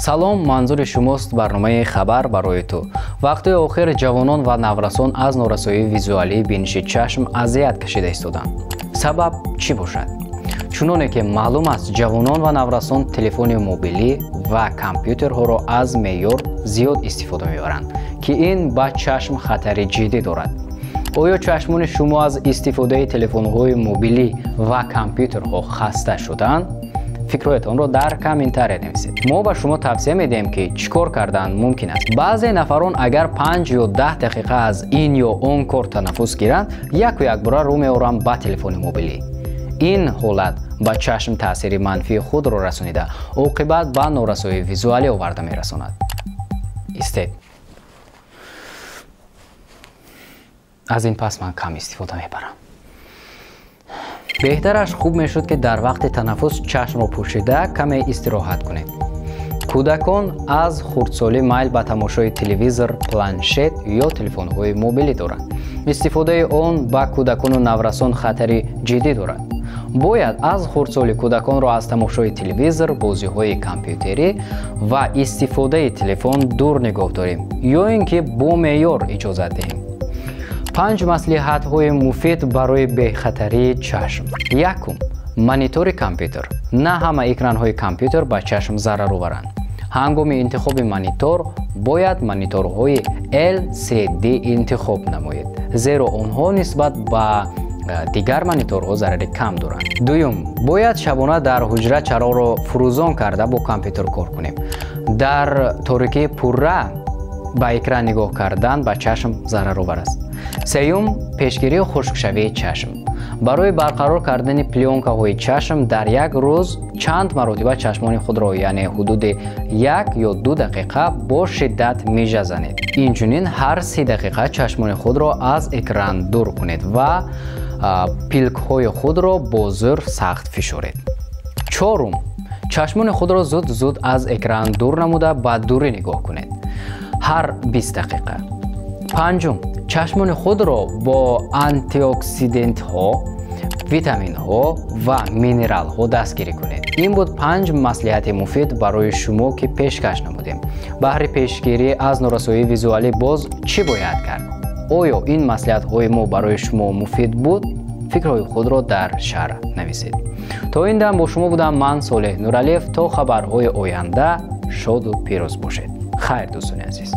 Салом, манзури шумост барномаи «Хабар барои ту». Вақтҳои охир ҷавонон ва наврасон аз норасоии визуалии биниши чашм азият кашида истоданд. Сабаб чӣ бошад? Чуноне ки маълум аст, ҷавонон ва наврасон телефони мобилӣ ва компютерҳоро аз меъёр зиёд истифода мебаранд, ки ин ба чашм хатари ҷиддӣ дорад. Оё чашмони шумо аз истифодаи телефонҳои мобилӣ ва компютерҳо хаста шудаанд? Фикрҳоятонро дар комментария нависед. Мо ба шумо тавсия медиҳем, ки чӣ кор кардан мумкин аст. Баъзе нафарон агар 5 ё 10 дақиқа аз ин ё он кор танаффус гиранд, яку якбора рӯ меоранд ба телефони мобилӣ. Ин ҳолат ба чашм таъсири манфии худро расонида, оқибат ба норасоии визуалӣ оварда мерасонад. Истед, аз ин пас ман кам истифода мебарам. Беҳтараш хуб мешуд, ки дар вақти танаффус чашмро пӯшида каме истироҳат кунед. Кӯдакон аз хурдсолӣ майл ба тамошои телевизор, планшет ё телефонҳои мобилӣ доранд. Истифодаи он ба кӯдакону наврасон хатари ҷиддӣ дорад. Бояд аз хурдсолӣ кӯдаконро аз тамошои телевизор, бозиҳои компютерӣ ва истифодаи телефон дур нигоҳ дорем ё ин ки бо меъёр иҷозат диҳем. 5 маслиҳатҳои муфид барои бехатарии чашм. Якум, монитори компютер. На ҳама экранҳои компютер ба чашм зарароваранд. Ҳангоми интихоби монитор бояд мониторҳои LCD интихоб намоед, зеро онҳо нисбат ба дигар мониторҳо зарари кам доранд. Дуюм, бояд шабона дар ҳуҷра чароғро фурӯзон карда бо компютер кор кунем. Дар торикии пурра ба экран нигоҳ кардан ба чашм зараровар аст. Сеюм, пешгирии хушкшавии чашм. Барои барқарор кардани плёнкаҳои чашм дар як рӯз чанд маротиба чашмони худро, яъне ҳудуди 1 ё 2 дақиқа бо шиддат мижа занед. Инчунин ҳар 30 дақиқа чашмони худро аз экран дур кунед ва пилкҳои худро бо зӯр сахт фишоред. Чорум, чашмони худро зуд-зуд аз экран дур намуда ба дурӣ нигоҳ кунед. Ҳар 20 дақиқа. Панҷум, чашмони худро бо антиоксидентҳо, витаминҳо ва минералҳо дастгирӣ кунед. Ин буд 5 маслиҳати муфид барои шумо, ки пешкаш намудем. Баҳри пешгирӣ аз норасоии визуалӣ боз чӣ бояд кард? Оё ин маслиҳатҳои мо барои шумо муфид буд? Фикрҳои худро дар шарҳ нависед. То ин дам бо шумо будам ман, Солеҳ Нуралиев. То хабарҳои оянда шоду пирӯз бошед. Хайр, дӯстони азиз.